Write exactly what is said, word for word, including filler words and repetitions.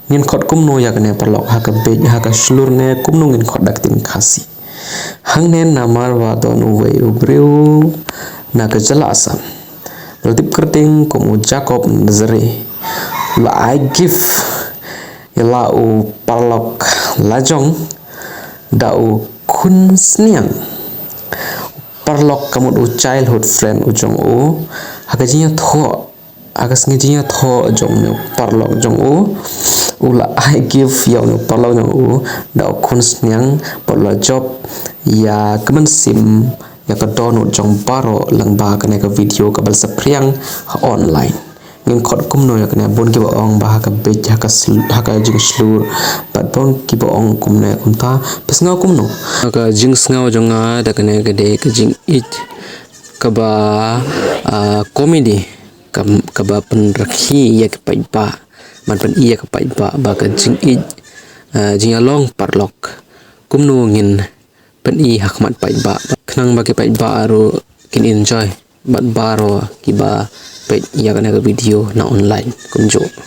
Ngin khot kumno ïa kane paralok ha ka beit, ha ka shlur ne kumno ngin khot da ka ktien Khasi. Hangne namar ba don uwei u briew na ka jylla Assam ba la tip kyrteng kum u Jacob Nazare, u la ai gift ïa la u paralok lajong da u khun sniang. Paralok ka mut u childhood friend u jong u. Ha ka jingïathoh, ha ka sngi jingïathoh jong une u paralok jong u, u la ai gift ïa une u paralok jong u da u khun sniang, bad u la jop ïa ka mynsiem, ïa ka dohnud jong baroh. Lyngba kane ka video kaba la saphriang ha online, ngin khot kumno ïa kane. Bun kiba ong ba ha ka beit, ha ka sl-, ha ka jingshlur, bad bun kiba ong kumne kumta. Phi sngew kumno? Ha ka jingsngew jong nga, da kane ka dei ka jingïeit kaba, ah, comedy, kam-, kaba pynrakhe ïa ki paidbah, ban pyni ïa ki paidbah ba ka jingïeit, ah, jingïalong paralok kumno ngin pyni ha khmat paidbah, khnang ba ki paidbah ruh kin enjoy, bad baroh kiba peit ïa kane ka video na online kumjuh.